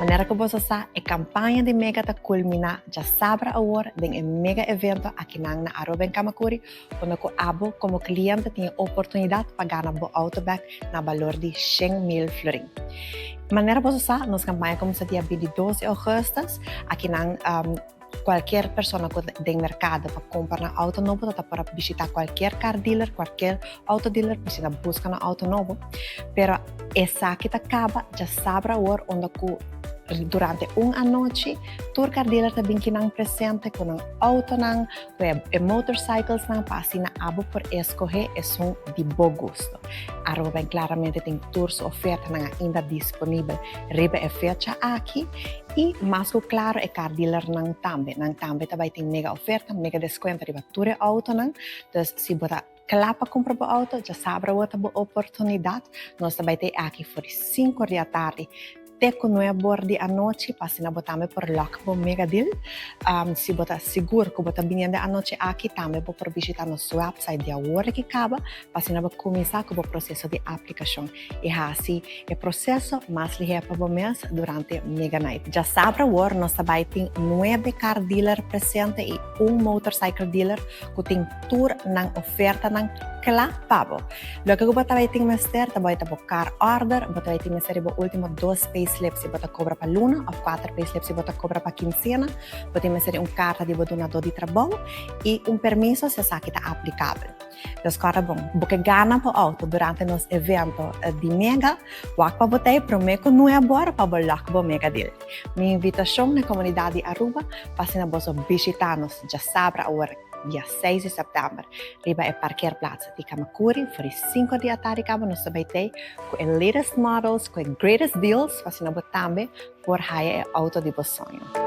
Manera ku boso sa, e kampaña di Mega ta kulminá djasabra awor den e mega evento akinan na Aruba en Camacuri, unda ku abo komo kliente tin e oportunidat pa gana bo outo bèk na balor di 100.000 florin. Manera boso sa, nos kampaña a kuminsá dia 22 di ougùstùs. Akinan kualkier persona ku den merkado pa kumpra nan outo nobo ta por a bishitá kualkier car dealer, kualkier outo dealer pa asina buska nan outo nobo. Pero esaki ta kaba djasabra awor unda ku durante un anochi tur car dealer ta bin kinan presente ku nan outonan, ku e motorcyclesnan pa asina abo por eskohe esun di bo gusto. Aruba Bank klaramente tin tur su ofertanan ainda disponibel riba e fecha aki i mas ku klaro e car dealernan tambe. Nan tambe ta bai tin mega oferta, mega deskuento riba tur e outonan. Dus si bo ta kla pa kumpra bo outo, djasabra bo ta bo oportunidat. Nos ta bai te aki for di sinku or di atardi te ku nuebe or di anochi pa asina bo tambe por lòk bo mega deal. Si bo ta sigur ku bo ta biniendo e anochi aki, tambe bo por bishita nos website di awor ki kaba pa asina bo kuminsá ku bo proseso di aplikashon i hasi e proseso mas lihé pa bo mes durante Mega Night. Djasabra awor nos ta bai tin nuebe car dealer presente i un motorcycle dealer ku tin tur nan ofertanan kla pa bo. Loke ku bo ta bai tin mester ta bai ta bo car order, bo ta bai tin mester di bo ultimo dos payslips si bo ta kobra pa luna òf kuater payslips si bo ta kobra pa kinsena, bo tin mester di un karta di bo dunadó di trabou i un permiso si esaki ta aplikabel. Dus kòrda bon, bo ke gana bo outo durante nos evento di Mega, wak pa bo ta e promé ku nuebe ora pa bo lòk bo Mega Deal. Mi invitashon na e komunidat di Aruba pa asina boso bishitá nos djasabra awor dia seis di sèptèmber riba e parkeerplaats di Camacuri for di sinku di atardi kaba nos ta bai tei ku e latest models, ku e greatest deals pa asina bo tambe por haya e outo di bo soño.